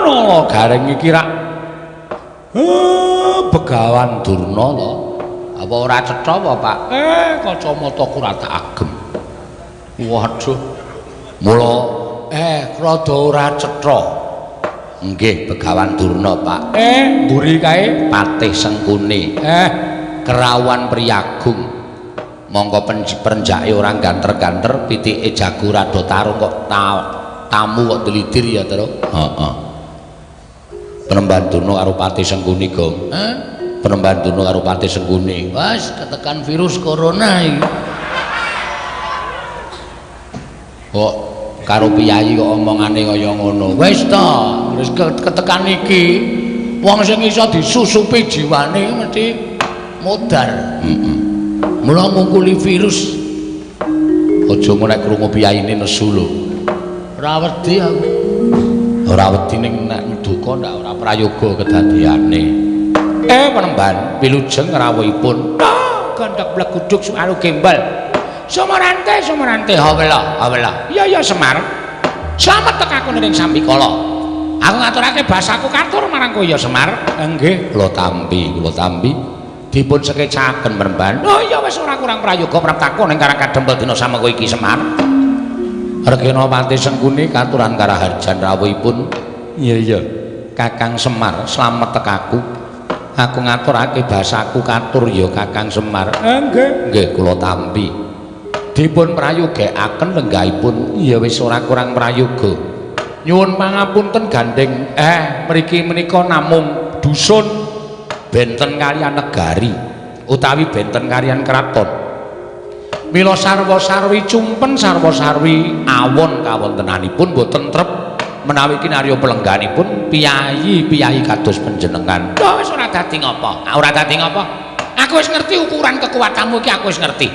Nala Gareng iki rak Begawan Durna to. Apa ora cetha apa, Pak? Kacamataku ora tak agem. Waduh. Mula rada ora cetha. Nggih, Begawan Durna, Pak. Mburi kae Patih Sengkuni. Kerawan Priyagung. Mongko perenjake ora ganter-ganter, pitike jago rada tarung kok tamu kok delidir ya, Tru. Heeh. Penemban Durna karo Patih Sengkuni, Gong. Penemban Durna karo Patih Sengkuni. Wes ketekan virus corona iki. Kok karo piyayi kok omongane kaya ngono. Wis to, wis ketekan iki. Wong sing iso disusupi jiwane mesti modar. Heeh. Mula ngungkuli virus. Aja ngono nek krungu piyayine nesu lho. Ora wedi aku. Ora wedi ning nek duka ndak ora prayoga kedadeyane. Penemban wilujeng rawuhipun. Gandhak bleguduk sualu gembal. Sumarante, Sumarante, hawela, hawela. Iya ya Semar. Slamet tekaku ning sambikala. Aku ngaturake basaku katur marang kowe ya Semar. Nggih, kula tampi, kula tampi. Dipun sekecaken Penemban. Oh iya wis ora kurang prayoga praptaku ning Karang Kadempel dina samengko iki Semar. Regena Patih Sengkuni katuran karaharjan rawuhipun. Iya iya, Kakang Semar, slamet tekaku. Aku ngaturake basaku katur ya Kakang Semar. Nggih, nggih kula tampi. Dipun prayogekaken lenggahipun. Iya wis ora kurang prayoga. Nyuwun pangapunten gandeng. Mriki menika namung dusun benten kaliyan negari utawi benten kaliyan kraton. Mila sarwa-sarwi cumpen sarwa-sarwi awon kawontenanipun boten trep menawi kinarya pelengganipun piyayi-piyayi kados panjenengan. Lho wis ora dadi ngapa? Ora dadi ngapa? Aku wis ngerti ukuran kekuatanmu iki, aku wis ngerti.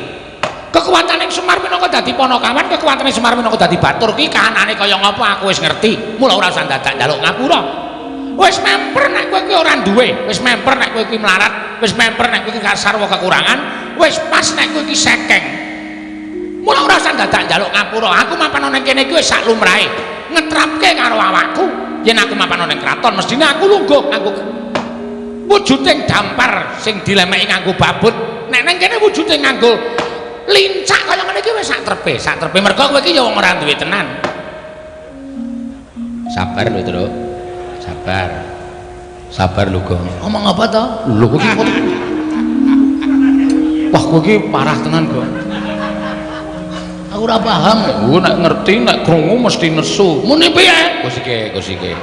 Kekuatane Semar minangka dadi panakawan, kekuatane Semar minangka dadi batur ki kahanane kaya ngapa aku wis ngerti. Mula ora usah dadak njaluk ngapura. Wis memper nek kowe kuwi ora duwe, wis memper nek kowe kuwi melarat, wis memper nek kowe iki sarwa kekurangan, wis pas nek kowe iki sekeng. Mula ora usah dadak njaluk ngapura. Aku mapan nang kene iki wis sak lumrahe. Ngetrapke karo awakku. Yen aku mapan nang kraton mestine aku lungguh nganggo wujuding dampar sing dilemeki nganggo babut. Nek nang kene wujude nganggo lincak kaya ngene iki wis sak trepe, sak trepe mergo kowe iki ya wong ora duwe tenan. Sabar lho, Truk. Sabar. Sabar lho, Gong. Ngomong apa to? Lho kowe iki wah, kowe iki parah tenan, Gong. Aku ora paham. Kowe nek ngerti nek krungu mesti nesu. Muni piye? Kusike, kusike.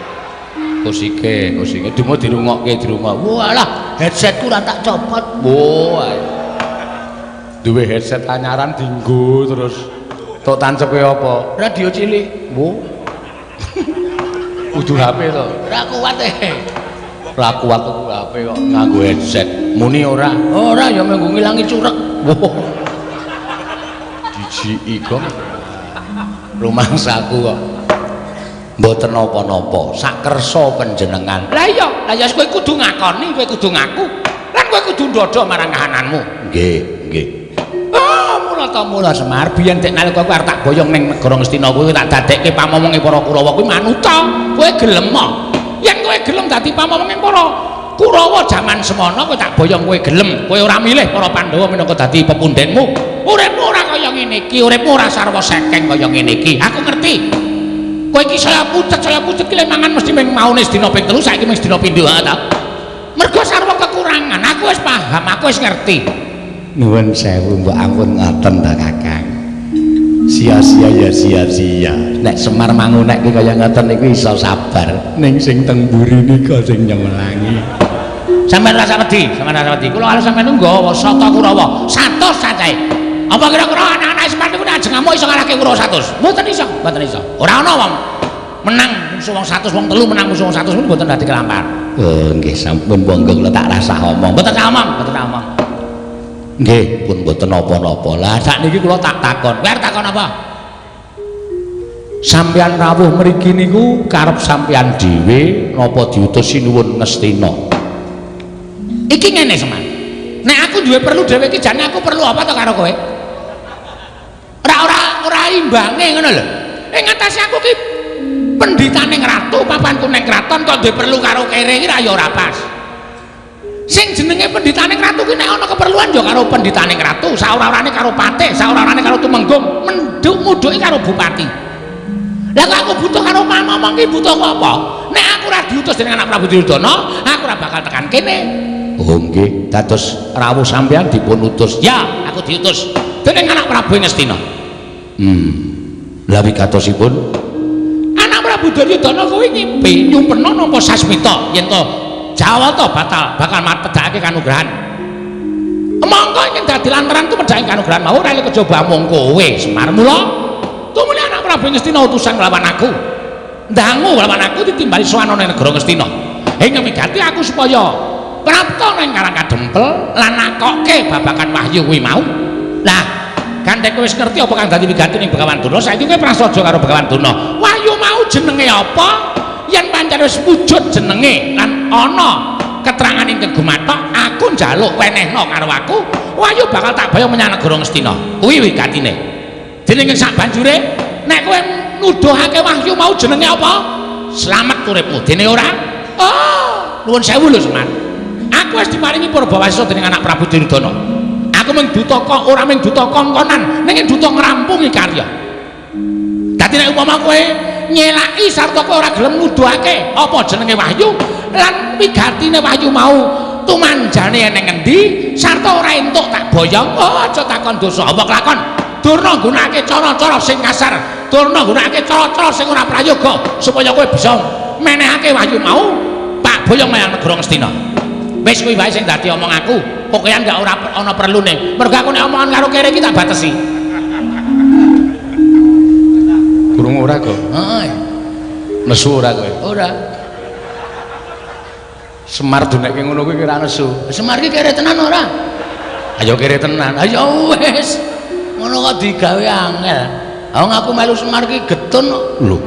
Kusike, kusike. Dumo dirungokke, dirungok. Walah, headsetku ora tak copot. Wah. Duwe headset anyaran dinggo terus. Tok tancepe apa? Radio cilik. Wo. Kudu HP to. Ora kuat e. Ora kuat tuku HP kok nganggo headset. Muni ora? Ora ya menggo ngilangi curek. Wo. Dijiki kok. Rumangsaku kok. Mboten napa-napa, sakersa panjenengan. Lah iya, lah ya kowe kudu ngakoni, kowe kudu ngaku. Lan kowe kudu ndodho marang kahananmu. Nggih, nggih. Oh, mula ta mula Semar, biyen dek nalika kowe arep tak boyong ning negara Ngastina kuwi tak dadekke pamomonge para Kurawa kuwi manuta. Kowe gelem ah? Yen kowe gelem dadi pamomonge para Kurawa jaman semono kowe tak boyong kowe gelem. Kowe ora milih para Pandhawa minangka dadi pepundenmu. Uripmu ora kaya ngene iki, uripmu ora sarwa sekeng kaya ngene iki. Aku ngerti. Kowe iki saya pucet ki le mangan mesti mung maune sedina ping 3, saiki mung sedina pindho ta. Mergo sarwa kekurangan, aku wis paham, aku wis ngerti. Nuwun sewu mbok ampun ngoten ta Kakang. Sia-sia ya sia-sia. Nek Semar mangunek ki kaya ngoten niku iso sabar. Ning sing teng mburi nika sing nyemelangi. Sampeyan rasa wedi, sampeyan rasa wedi. Kula karo sampeyan nggawa sata Kurawa, 100 cacahe. Apa kira-kira anak-anak Semar niku nek ajeng ngamuk iso ngalahke Kurawa 100? Mboten iso, mboten iso. Ora ana wong menang musuh wong 100, wong telu menang musuh wong 100 pun mboten dadi kelampahan. Oh nggih sampun monggo kula tak rasah omong. Mboten tak omong, mboten tak omong. Nggih, pun mboten napa-napa. Lah sakniki kula tak takon. Kowe arep takon apa? Sampeyan rawuh mriki niku karep sampeyan dhewe napa diutus Sinuwun Ngastina? Iki ngene Semar. Nek aku duwe perlu dhewe iki jane aku perlu apa to karo kowe? Ora ora ora imbange ngono lho. Ing ngatasé aku ki Pendhitaning ratu papanku ning kraton kok duwe perlu karo kere iki ra ya ora pas. Sing jenenge pendhitaning ratu ki nek ana keperluan ya karo pendhitaning ratu, saora-orane karo patih, saora-orane karo tumenggung, menduk mudhuki karo bupati. Lah kok aku butuh karo mamong ki butuh apa? Nek aku ora diutus dening anak Prabu Duryudana, aku ora bakal tekan kene. Oh nggih, dados rawuh sampeyan dipun utus. Ya, aku diutus dening anak Prabu Ngastina. Lah wigatosipun anak Prabu Duryudana kuwi ngimpi nyumpena nampa sasmita yen to Jawata batal bakal matedhake kanugrahan. Mongko ing dadi lantaran tumedhake kanugrahan mau ora kejaba mung kowe Semar. Mula tumuli anak Prabu Ngastina utusan nglawan aku. Ndangu nglawan aku ditimbali sowan ana ing negara Ngastina. Ing migati aku supaya prapta nang Karang Kadempel lan nakokke babagan wahyu kuwi mau. Lah, gandeng kowe wis ngerti apa kang dadi wigati ning Begawan Durna, saiki kowe prasaja karo Begawan Durna. Wahyu mau jenenge apa? Yen pancen wis wujud jenenge lan ana keterangan ingkang gumathok, aku njaluk wenehna karo aku, wahyu bakal tak boyong menyang negara Ngastina. Kuwi wigatine. Dening sak banjure nek kowe nuduhake wahyu mau jenenge apa? Slamet uripmu. Dene ora? Oh, nuwun sewu lho Semar. Aku wis diparingi purbawasisa dening anak Prabu Duryudana. Aku mung duta kok ora mung duta kongkonan, ning duta ngrampungi karya. Dadi nek upama kowe nyelaki sarta kowe ora gelem nuduhake apa jenenge wahyu lan wigatine wahyu mau tumanjane eneng endi sarta ora entuk tak boyong, oh aja takon dosa apa kelakon. Durna nggunakake cara-cara sing kasar, durna nggunakake cara-cara sing ora prayoga supaya kowe bisa menehake wahyu mau tak boyong menyang negara Ngastina. Wis kuwi wae sing dadi omong aku. Pokoke ndak ora ana perlune. Mergo aku nek omongan karo kere iki tak batesi. Krungu ora kok? Heeh. Nesu ora kowe? Ora. Semar dunekke ngono kuwi ora nesu. Semar ki kere tenan ora? Ayo kere tenan. Ayo wis. Ngono kok digawe angel. Wong aku melu Semar ki getun. Lho.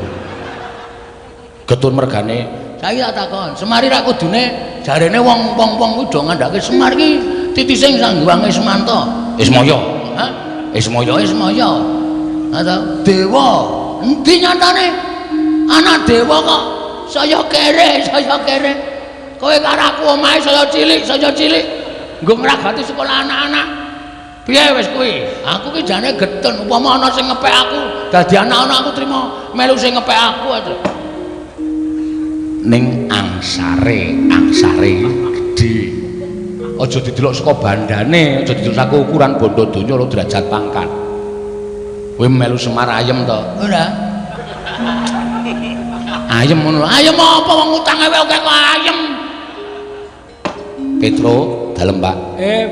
Getun mergane saiki tak takon, Semar ra kudune jarene wong-wong kuwi do ngandhake Semar ki titise Sang Hyang Ismanta. Ismaya. Hah? Ismaya. Ismaya. Atau dewa. Endi nyatane? Anak dewa kok saya kere, saya kere. Kowe karo aku omahe saya cilik, saya cilik. Nggo ngragati sekolah anak-anak. Piye wis kuwi? Aku ki jane getun, upama ana sing ngepek aku, dadi anak-anak aku trimo melu sing ngepek aku aja. Ning angsare, angsare gedhe. Aja didelok saka bandane, aja didelok saka ukuran bondo donya lho derajat pangkat. Kowe melu Semar ayem to? Ora. Ayem ngono. Ayem apa wong utange wae akeh kok ayem. Petro dalem Pak.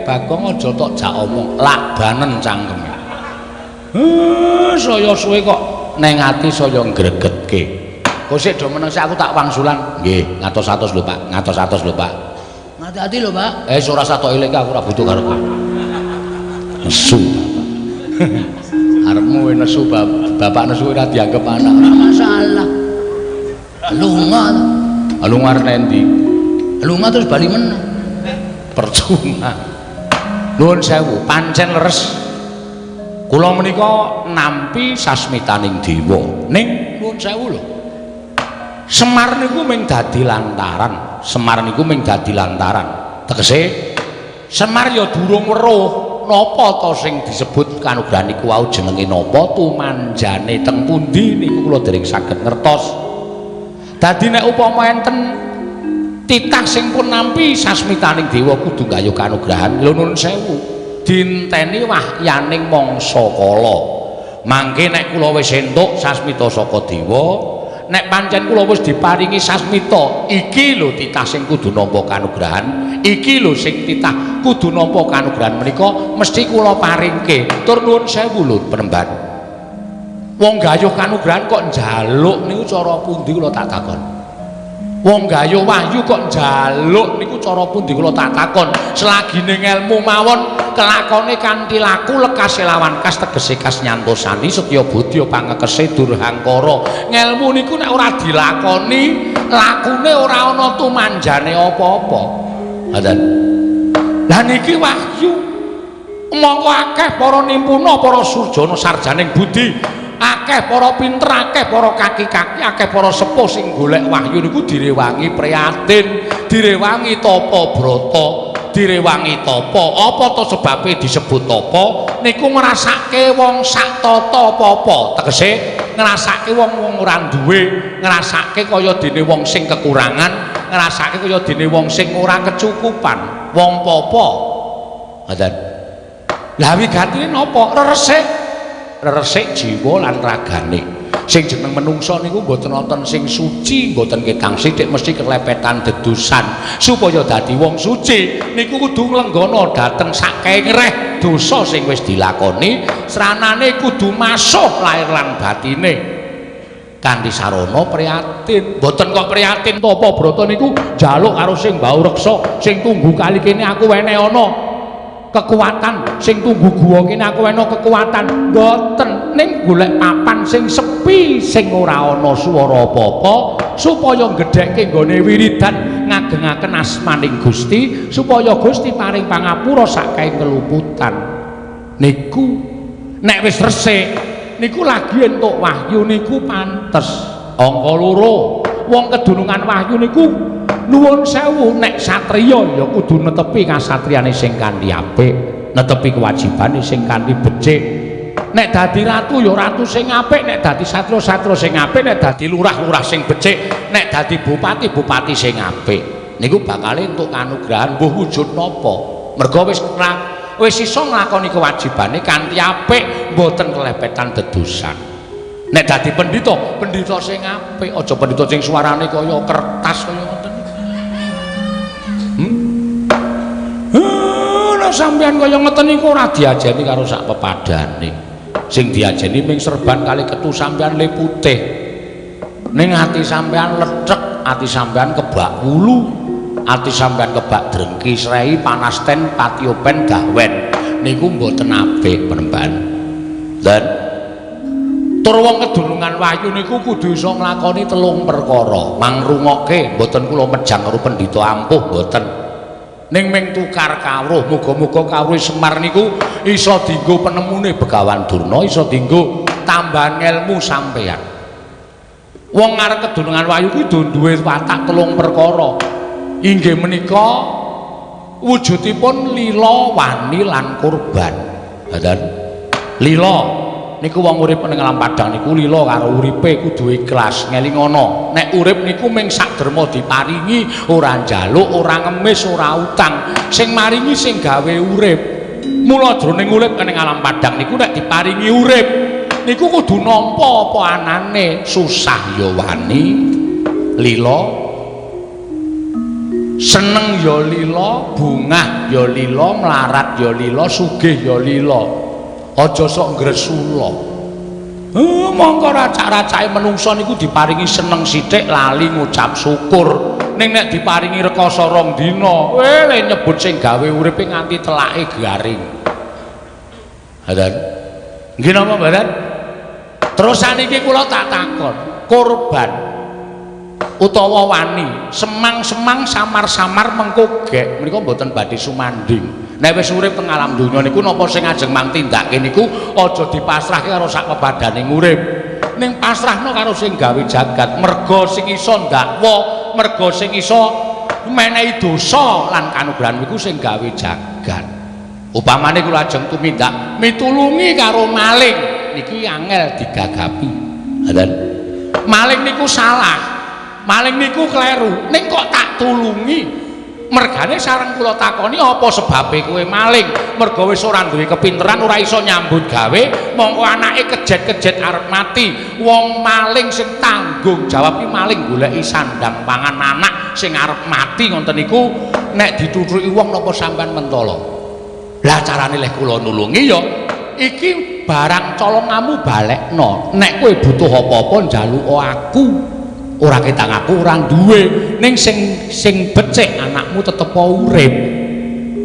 Bagong aja tok jak omong, lakbanen cangkeme. Saya suwe kok neng ati saya ngregetke. Kok sik do meneng sik aku tak wangsulan. Nggih, ngatos-atos lho Pak, ngatos-atos lho Pak. Ngati-ati lho Pak. Ora usah tok iling aku ora butuh karo kowe. Nesu bapak. Arepmu nesu bapak nesu ora dianggep anak. Ora masalah. Lunga. Lunga arep endi? Lunga terus bali meneh. Percuma. Nuwun sewu, pancen leres. Kula menika nampi sasmitaning dewa. Ning nuwun sewu lho. Semar niku mung dadi lantaran, Semar niku mung dadi lantaran. Tegese Semar ya durung weruh napa to sing disebut kanugrahan niku wau jenenge napa, tumanjane teng pundi niku kula dereng saged ngertos. Dadi nek upama enten titah sing pun nampi sasmitaning dewa kudu nggayuh kanugrahan. Lho nuwun sewu, dinteni wahyaning mangsa kala. Mangke nek kula wis entuk sasmita saka dewa, nek pancen kula wis diparingi sasmita, iki lho titah sing kudu nampa kanugrahan, iki lho sing titah kudu nampa kanugrahan menika mesti kula paringke. Tur nuwun sewu lho penemban. Wong gayuh kanugrahan kok njaluk niku cara pundi kula tak takon. Wong gayuh wahyu kok njaluk niku cara pundi kula tak takon. Selagine ngelmu mawon kelakone kanthi laku lekase lawan kas tegese kas nyantosani setya bodya pangekese durhangkara. Ngelmu niku nek ora dilakoni lakune ora ana tumanjane apa-apa. Ngoten. Lah niki wahyu mongko akeh para nimpuna para surjana sarjaning budi Akeh para pinter, akeh para kaki-kaki, akeh para sepuh sing golek wahyu niku direwangi prihatin, direwangi tapa brata, direwangi tapa. Apa to sebabe disebut tapa? Niku ngrasake wong sak tata apa-apa. Tegese ngrasake wong-wong ora duwe, ngrasake kaya dene wong sing kekurangan, ngrasake kaya dene wong sing ora kecukupan, wong papa. Ngoten. Lah wigatine napa? Reresik. Reresik jiwa lan ragane. Sing jeneng menungsa niku mboten wonten sing suci, mboten ketang sithik mesti kelepetan dedusan. Supaya dadi wong suci niku kudu nglenggana dhateng saking reh dosa sing wis dilakoni, sranane kudu masuh lahir lan batine. Kanthi sarana prihatin. Mboten kok prihatin tapa brata niku njaluk karo sing mbau reksa, sing tunggu kali kene aku wene ana kekuatan, sing tunggu guwa kene aku ana kekuatan. Mboten, ning golek papan sing sepi, sing ora ana swara apa-apa, supaya gedhekke nggone wiridan ngagengaken asmaning Gusti, supaya Gusti paring pangapura sakae keluputan. Niku nek wis resik niku lagi entuk wahyu niku pantes. Angka loro, wong kedunungan wahyu niku nuwun sewu, nek satriya ya kudu netepi kasatriyane sing kanthi apik, netepi kewajibane sing kanthi becik. Nek dadi ratu ya ratu sing apik, nek dadi satria satria sing apik, nek dadi lurah-lurah sing becik, nek dadi bupati bupati sing apik. Niku bakal entuk kanugrahan mbuh wujud napa. Mergo wis iso nglakoni kewajibane kanthi apik, mboten kelepetan dedusan. Nek dadi pendhita, pendhita sing apik, aja pendhita sing suarane kaya kertas kaya ngoten. Nek sampeyan kaya ngeten niku ora diajeni karo sak pepadane. Sing diajeni ming serban kali ketu sampeyan le putih. Ning ati sampeyan lethek, ati sampeyan kebak wulu, ati sampeyan kebak drengki srei panasten patiopen gahwen. Niku mboten apik penemban. Dan tur wong kedunungan wahyu niku kudu iso nglakoni telung perkara. Mangrungokke mboten kula mejang karo pendhita ampuh mboten. Ning ming tukar kawruh, muga-muga kawruh Semar niku iso dienggo penemune Begawan Durna, iso dienggo tambahan ngelmu sampeyan. Wong arep kedunungan wahyu kuwi duwe watak telung perkara. Inggih menika wujudipun lila, wani lan kurban. Ngoten. Lila niku wong urip ning alam padang niku lila karo uripe kudu ikhlas, ngelingono. Nek urip niku ming sak derma diparingi, ora njaluk, ora ngemis, ora utang. Sing maringi sing gawe urip. Mula jroning urip ning alam padang niku nek diparingi urip niku kudu nampa apa anane, susah ya wani, lila, seneng ya lila, bungah ya lila, mlarat ya lila, sugih ya lila. Aja sok ngresula. Mongko racak-racake menungsa niku diparingi seneng sithik lali ngucap syukur. Ning nek diparingi rekoso rong dina, le nyebut sing gawe uripe nganti telake garing. Ngoten. Nggih napa mboten? Terus saniki kula tak takon, korban utawa wani, semang-semang samar-samar mengko gek menika mboten badhe sumanding. Nek wis urip teng alam donya niku napa sing ajeng mang tindake niku aja dipasrahke karo sak pepadaning urip. Ning pasrahno karo sing gawe jagat, merga sing iso ndakwa, merga sing iso menehi dosa lan kanugrahan niku sing gawe jagat. Upamane kula ajeng tumindak mitulungi karo maling niki angel digagapi. Ngoten. Maling niku salah. Maling niku kleru. Ning kok tak tulungi? Mergane sareng kula takoni apa sebabe kowe maling? Merga wis ora duwe kepinteran, ora iso nyambut gawe, mongko anake kejet-kejet arep mati. Wong maling sing tanggung jawab ki maling goleki sandang pangan anak sing arep mati ngoten niku nek dituthuki wong napa sampean mentala? Lah carane leh kula nulungi ya iki barang colongamu balekno. Nek kowe butuh apa-apa njaluk aku. Ora ketang aku ora duwe, ning sing becik anakmu tetep urip.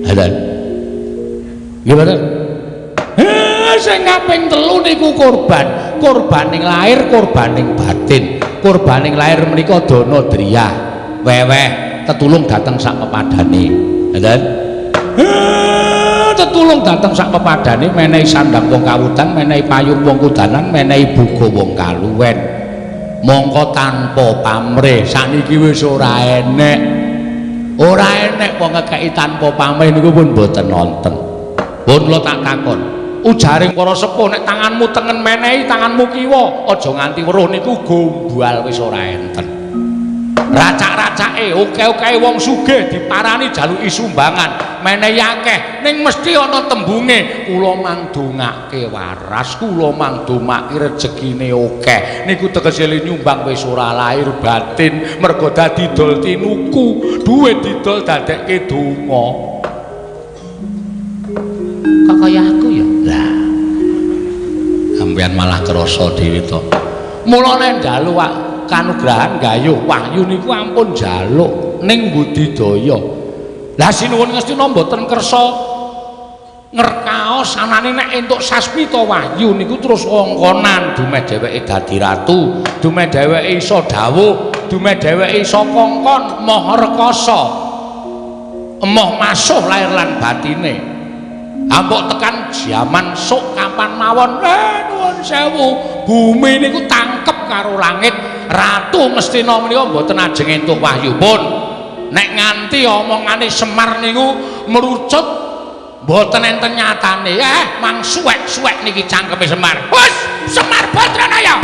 Ngoten. Nggih mboten? Sing kaping telu niku korban. Korbaning lahir, korbaning batin. Korbaning lahir menika dana driyah, weweh, tetulung dateng sak pepadane. Ngoten. Tetulung dateng sak pepadane, menehi sandang wong kawudan, menehi payung wong kudanan, menehi buga wong kaluwen. Mongko tanpa pamrih sakniki wis ora enek. Ora enek wong ngekeki tanpa pamrih niku pun mboten nonton. Pun kula tak takon. Ujaring para sepuh nek tanganmu tengen menehi tanganmu kiwa, aja nganti weruh niku gombal wis ora enten. Racak-racake oke-oke wong sugih diparani jaluki sumbangan, menehi akeh ning mesti ana tembunge kula mangdongake waras, kula mangdomake rejekine akeh. Niku tegese nyumbang wis ora lahir batin, mergo dadi dol tinuku, duit didol dadekke donga. Kok kaya aku ya? Lah. Sampeyan malah krasa dhewe to. Mulane njaluk kanugrahan gayuh wahyu niku ampun njaluk ning budidaya. Lah sinuwun Ngastina mboten kersa ngerkaos anane nek entuk sasmita wahyu niku terus wongkonan dumeh dheweke dadi ratu, dumeh dheweke iso dawuh, dumeh dheweke iso kongkon moh rekasa, emoh masuh lahir lan batine. Ampuk tekan jaman sok kapan mawon, nuwun sewu, bumi niku tangkep karo langit. Ratu Ngastina menika mboten ajeng entuk wahyu pun. Nek nganti omongane Semar niku merucut mboten enten nyatane. Mang suwek-suwek niki cangkeme Semar. Wes, Semar Badranaya.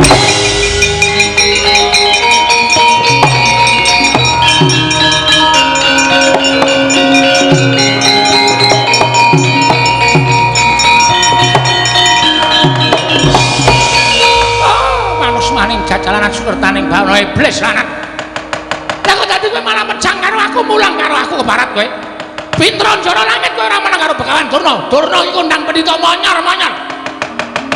Jalanan sukertaning bawana iblis lanat. Lah kok dadi kowe malah mejang karo aku, mulang karo aku ke barat kowe. Pintra njara langit kowe ora menang karo Begawan Durna. Durna iki kondang pendhita monyor-monyor.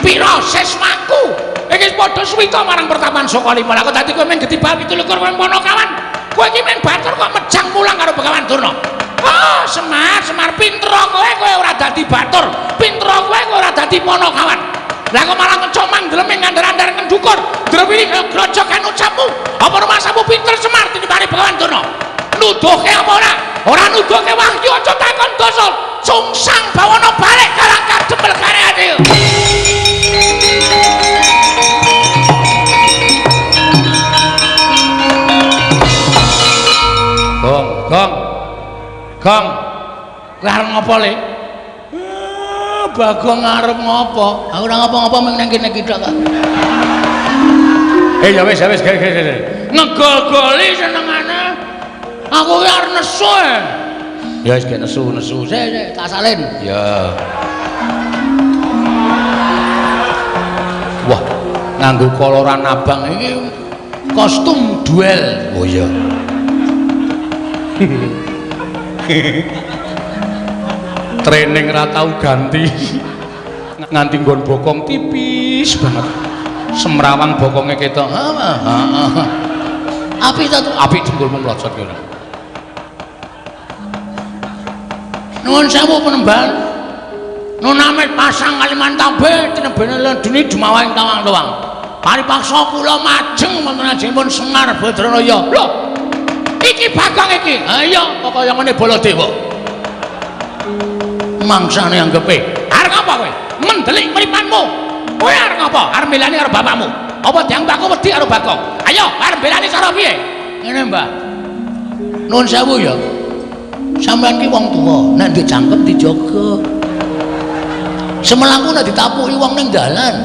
Pira siswaku? Iki padha suwita marang pertapan Sokalima. Lah kok dadi kowe mung getibal 27 kowe Panakawan. Kowe iki mung batur kok mejang mulang karo Begawan Durna. Oh, Semar, Semar pintra kowe, kowe ora dadi batur. Pintra kowe, kowe ora dadi Panakawan. Lah kok malah ngecok mangdeleme ngandar-andar ngendukur. Drewini kaya grojokan ucapmu. Apa rumasamu pinter Semar tinimbane Begawan Durna? Nuduhke apa ora? Ora nuduhke wahyu aja takon dosa. Sungsang bawana balik karang kadempel kare ati. Gong, gong. Gong. Kowe arep ngopo le? Bagong arep ngopo? Aku ora ngopo-ngopo mung nang kene iki tok kok. Ya wis, ya wis, ge. Ngegol-goli senengane. Aku ki arep nesu. Ya wis ge nesu-nesu. Sik, tak salin. Ya. Wah, nganggo koloran abang iki kostum duel. Oh iya. Training ra tau ganti. Nganti nggon bokong tipis banget. Semrawang bokonge ketok. Heeh. Apik ta, apik dengkulmu mlocot kowe. Nuwun sewu penemban. Nun amit pasang Kalimantan tinebene ledune jumawaing tawang-tawang. Paripaksa kula majeng wonten ajengipun Semar Badranaya. Lho. Iki Bagong iki. Ha iya, kok kaya ngene Baladewa. Mangsane anggepe. Arep ngapa kowe? Mendelik mripanmu. Kowe arep ngapa? Arep mbelani karo bapakmu. Apa dianggap aku wedi karo Bagong? Ayo, arep mbelani cara piye? Ngene, Mbah. Nuwun sewu ya. Sampeyan ki wong tuwa, nek ndek jangkep dijaga. Semelangku nek ditapuki wong ning dalan.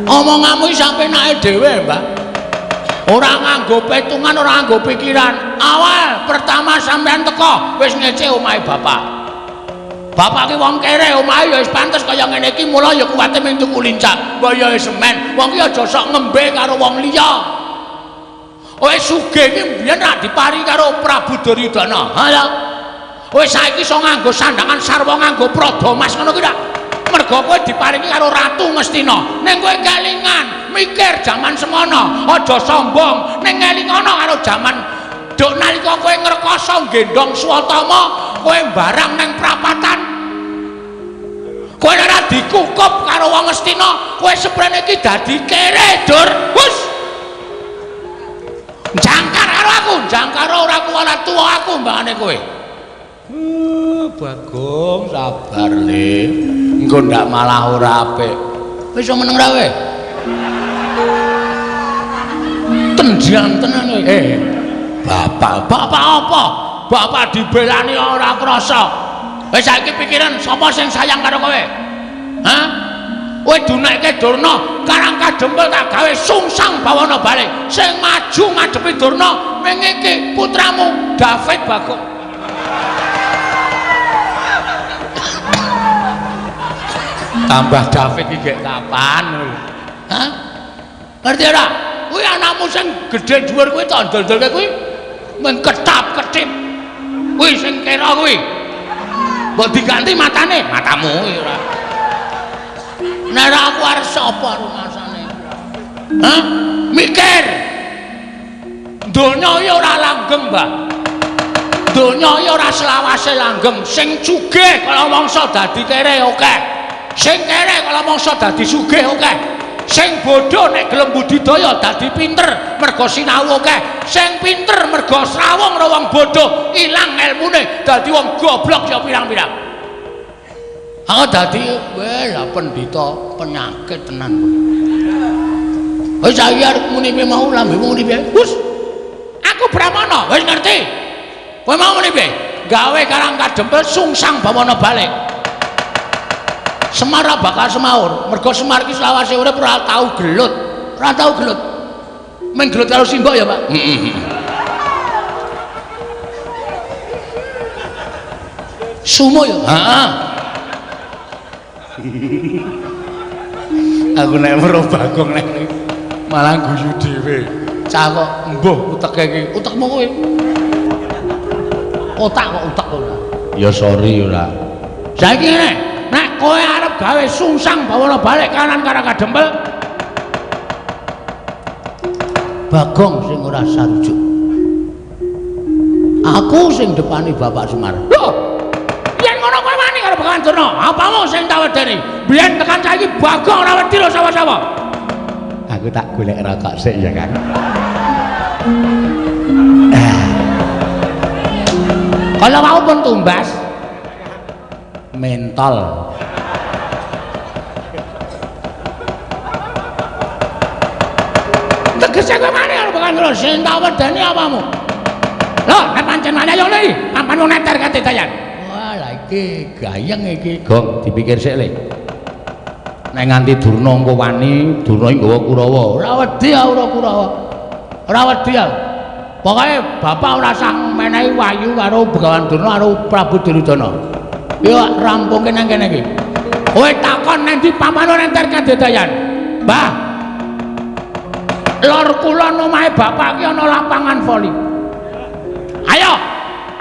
Omonganmu iki sampe enake dhewe, Mbah. Ora nganggo petungan, ora nganggo pikiran. Awal pertama sampean teko wis ngece omahe bapak. Bapak ki wong kere, omahe ya wis pantes kaya ngene iki, mula ya kuwate mung tuku lincah. Mbok ya wis semen, wong ki aja sok ngembe karo wong liya. Wis sugih iki mbiyen rak dipari karo Prabu Duryudana. Ha ya. Wis saiki iso nganggo sandangan sarwa nganggo prada mas ngono ki rak. Mergo kowe diparingi karo Ratu Ngastina. Ning kowe kelingan, mikir jaman semono, aja sombong. Ning ngelingono karo jaman duk nalika kowe ngrekasa nggendhong Swatama, kowe barang ning prapatan. Kowe ora dikukup karo wong Ngastina, kowe seprene iki dadi kere, Dur. Wus. Jangkar karo aku, jangkar ora kuwalat tuwa aku mbangane kowe. Bagong sabar le. Engko ndak malah ora apik. Wis meneng ra kowe? Tendian tenan kowe. Bapak, bapak apa? Bapak dibelani ora krasa. Wis saiki pikiran sapa sing sayang karo kowe? Hah? Kowe dunekke Durna, Karang Kadempel tak gawe sungsang bawana balik. Sing maju ngadepi Durna ning iki putramu David Bagong. Tambah David iki gek kapan? Hah? Ngerti ora? Kuwi anakmu sing gedhe dhuwur kuwi tak ndol-ndolke kuwi mung ketap-ketip. Kuwi sing kira kuwi. Mbok diganti matane, matamu kuwi ora. Nek ora aku arep sapa rumasane? Hah? Mikir. Donya iki ora langgeng, Mbah. Donya iki ora selawase langgeng. Sing sugih kala mangsa dadi kere akeh. Sing kere kala mangsa dadi sugih akeh. Sing bodho nek gelem budidaya dadi pinter mergo sinau akeh. Sing pinter mergo srawung karo wong bodho ilang elmune dadi wong goblok ya pirang-pirang. Aku dadi weh lah pendhita penyakit tenan kowe. Wis saiki arep muni piye mau lambemu muni piye? Wis. Aku Brahmana, wis ngerti. Kowe mau muni piye? Gawe Karang Kadempel sungsang bawana balik. Semar bakal semaur, mergo Semar iki selawase urip ora tau gelut, ora tau gelut. Mung gelut karo simbok ya, Pak. Heeh. Sumo ya? Heeh. Aku nek weruh Bagong nek malah guyu dhewe. Cah kok mbuh uteke iki, utekmu kowe. Otak kok utek ora. Ya sorry ora. Saiki ngene, nek kowe arep gawe sungsang bawana balik kanan Karang Kadempel, Bagong sing ora sarujuk. Aku sing depani Bapak Semar. Lho, yen ngono kowe wani karo Begawan Durna, apamu sing tak wedeni? Biyen tekan saiki Bagong ora wedi lho sapa-sapa. Aku tak golek rokok sik ya, Kang. Kalau mau pun tumbas mentol. Tegese kowe wani karo Begawan Durna, sing tak wedeni apamu? Lho, nek pancen wani ayo le, papan wong neter kate dayan. Wah, lah iki gayeng iki, Gong, dipikir sik le. Nek nganti Durna engko wani, Durna iki nggawa Kurawa. Ora wedi aku ora Kurawa. Ora wedi aku. Pokoke bapak ora sah menehi wahyu karo Begawan Durna karo Prabu Duryudana. Yo rampungke nang kene iki. Kowe takon nang ndi pamane nenter kadedayan. Mbah. Lor kulon omahe bapak ki ana lapangan voli. Ayo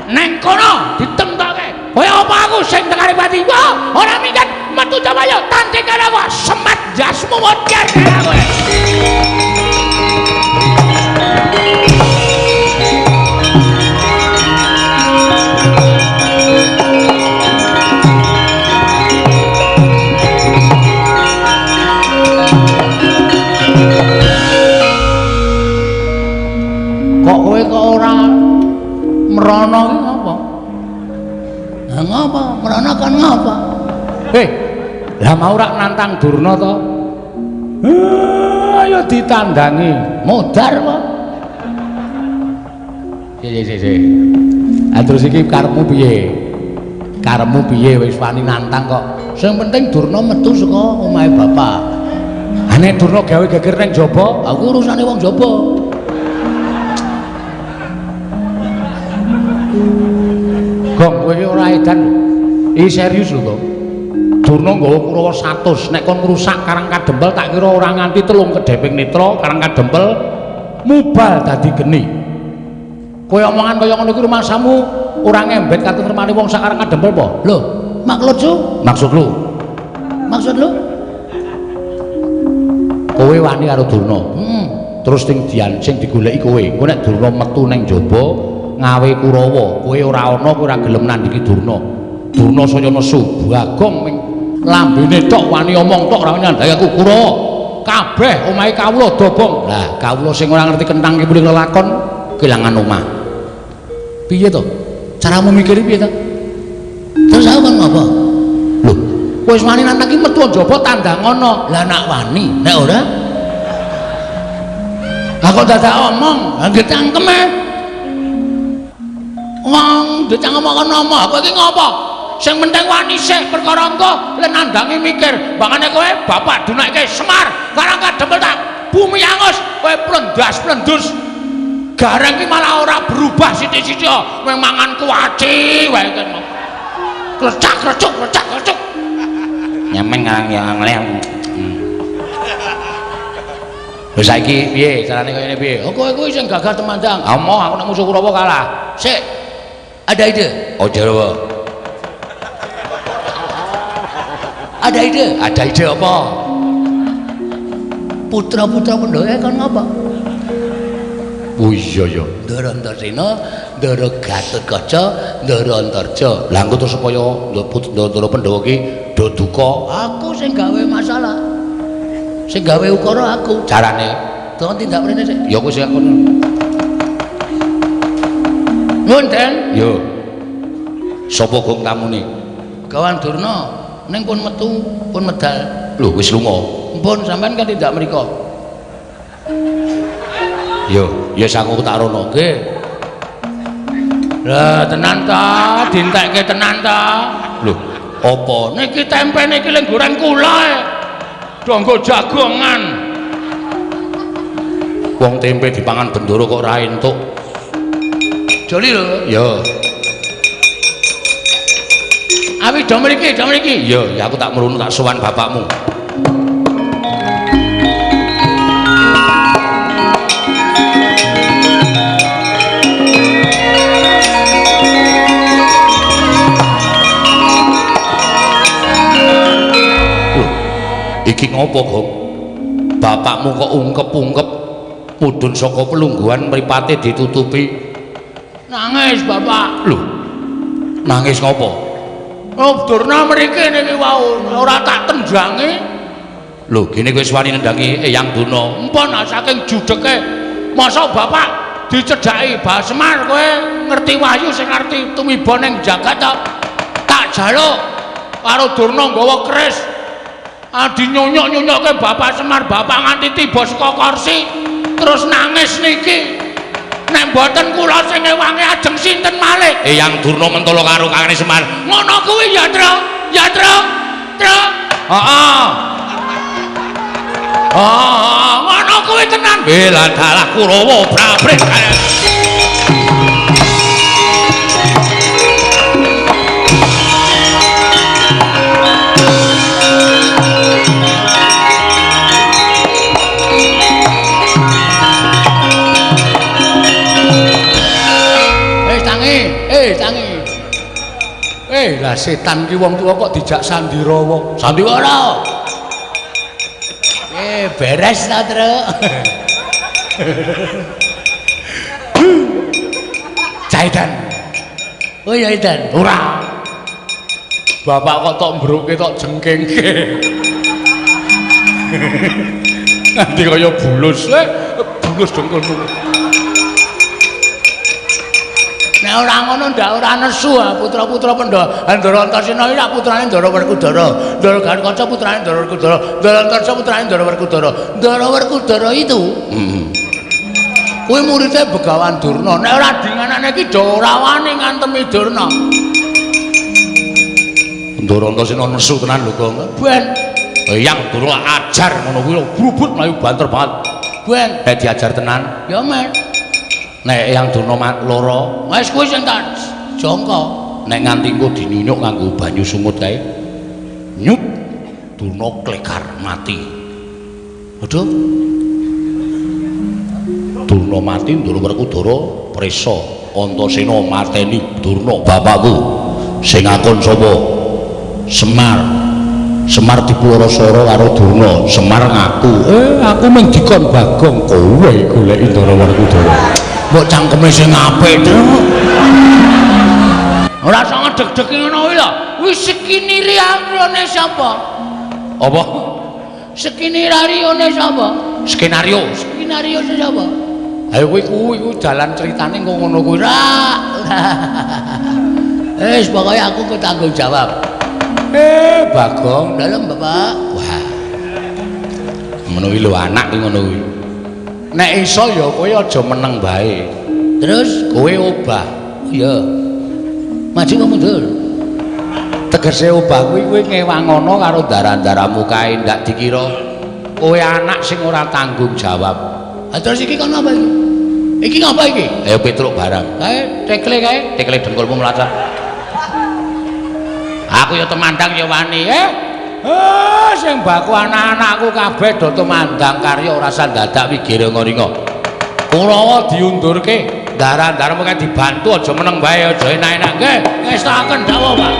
neng kono ditemtoke. Kowe apa aku sing tekane pati? Wah, ora minggat metu Jawaya tanding karo aku. Semat jasmu modar karo kowe. Kok kowe kok ora mrono ki ngapa? Lah ngapa? Mrono kon ngapa? Lah mau rak nantang Durna to? Ayo ditandangi. Modar kok. Sik. Ah terus iki karepmu piye? Karepmu piye wis wani nantang kok. Sing penting Durna metu saka omahe bapak. Ha nek Durna gawe geger ning jaba, aku urusane wong jaba. Gong, kowe iki ora edan. Iki serius lho, Gong. Durna nggawa Kurawa 100, nek kon ngrusak Karang Kadempel tak kira ora nganti 3 kedheping netra Karang Kadempel mubal dadi geni. Kowe omongan kaya ngono iku rumangsamu ora ngembet katentremane wong sak Karang Kadempel apa? Lho, maksud lu? Maksud lu? Maksud lu? Kowe wani karo Durna. Heeh. Terus sing dian sing digoleki kowe. Engko nek Durna metu ning jaba ngawe Kurawa, kowe ora ana, kowe ora gelem nandhingi Durna. Durna saya nesu, Bagong ming lambene tok wani omong tok ora nyandhaki aku Kurawa. Kabeh omahe kawula dobong. Lah, kawula sing ora ngerti kentang ki muni lelakon kelangan omah. Piye to? Caramu mikir piye to? Terus aku kon ngopo? Lho, kowe wis wani nantang iki metu njaba tandangono. Lah nak wani, nek ora? Lah kok dadak omong, ha nggih cangkeme. Wong ndek cangkem kok ngomong, kowe iki ngopo? Sing penting wani sik perkara engko le nandangi mikir. Bangane kowe bapak dunekke Semar, karang kadempel tak bumi angus, kowe plendas-plendus. Gareng ki malah ora berubah sithik-sithik, mung mangan kuaci wae kan. Klecak klecuk klecak klecuk. Nyemen ngarang ya ngleh. Lho saiki piye carane kaya ngene piye? Oh kowe kuwi sing gagah temandang. Amoh aku nek musuh Kurawa kalah. Sik. Ada ide. Oh jare. Ada ide. Ada ide apa? Putra-putra Pandhawa kon ngapa? Oh iya ya. Ndara Antasena, Ndara Gatotkaca, Ndara Antarja. Lah engko terus supaya Ndara Pandhawa ki do duka, aku sing gawe masalah. Sing gawe ukara aku. Carane tolong tindak mrene sik. Ya kowe sing kono. Nuwun, Den. Yo. Sapa gong tamune? Gawan Durna ning pun metu, pun medal. Lho wis lunga. Mpun sampean kan tindak mriko. Yo, ya aku tak rono. Nggih. Lah tenan ta, dientekke tenan ta. Lho, apa? Niki tempe niki leng goreng kula e. Donggo jagongan. Wong tempe dipangan bendoro kok ora entuk. Joli lho. Yo. Awi do mriki, do mriki. Yo, ya aku tak mrunu tak sowan bapakmu. Iki ngopo, Gong? Bapakmu kok ungkep-ungkep mudhun saka pelungguhan mripate ditutupi. Nangis, Bapak. Lho. Nangis ngopo? Oh, Durna mriki niki wau ora tak tendangi. Lho, gene kowe wis wani nendangi Eyang Durna. Empun saking judeke. Masa Bapak dicedhaki Bah Semar kowe ngerti wahyu sing ngerti tumiba ning jagat ta? Tak jaluk karo Durna nggawa keris. Adi nyonyok-nyonyokke Bapak Semar, Bapak nganti tiba saka kursi terus nangis niki. Nek mboten kula sing ngewangi ajeng sinten malih? Eyang Durna mentolo karo Kakang Semar. Ngono kuwi ya, Tru. Ya, Tru. Tru. Heeh. Heeh, ngono kuwi tenan. Bela dalah Kurawa brabret. Tangi. Lah setan ki wong tuwa kok dijak sandirawa. Sandiwara. Beres ta, Tru. Caidan. Oh ya, Idan. Ora. Bapak kok tok mbruke tok jengkengke. Nanti kaya bulus, bulus dengkulmu. Nek ora ngono ndak ora nesu putra-putra Pandhawa. Ndara Antasena iki putrane Ndara Werkudara. Ndara Gatotkaca putrane Ndara Werkudara. Ndara Antarja putrane Ndara Werkudara. Ndara Werkudara itu kuwi muridé Begawan Durna. Nek ora dinganane iki do ora wani ngantemi Durna. Ndara Antasena nesu tenan lho, Gong. Ben Eyang Durna ajar ngono kuwi grubut mlayu banter banget. Ben nek diajar tenan ya men. Nek Eyang Durna lara, wis kuwi sing tak jangka. Nek nganti engko dinyunyuk nganggo banyu sungut kae. Nyut Durna klekar mati. Waduh. Durna mati, Ndara Werkudara prisa. Antasena mateni Durna bapakku. Sing akon sapa? Semar. Semar dipularasara karo Durna. Semar ngaku, aku mung dikon Bagong, kowe goleki Ndara Werkudara. Mbok cangkeme sing apik, Tru. Ora usah ngedeg-degi ngono kuwi lho. Wis skenario sapa? Apa? Skenario sapa? Skenario. Skenario sapa? Ayo kuwi kuwi dalan critane kok ngono kuwi. Ora. Wis pokoke aku kok tanggung jawab. Bagong, dalem Bapak. Wah. Ngono kuwi lho anak kuwi ngono kuwi. Nek iso ya kowe aja meneng bae. Terus kowe obah. Iya. Maju apa mundur? Tegese obah kuwi kowe ngewangono karo darah-darahmu kae ndak dikira kowe anak sing ora tanggung jawab. Ha terus iki kono apa iki? Iki ngapa iki? Ayo Petruk barang. Kae tekle kae, tekle dengkulmu mlacah. Aku ya temandang ya wani, eh. Sing baku anak-anakku kabeh do tumandang karya ora usah dadak wigiringa-ringa. Kurawa diundurke, daran-daran mung dibantu aja meneng bae, aja enak-enak. Nggih, ngestakaken dawuh, Pak.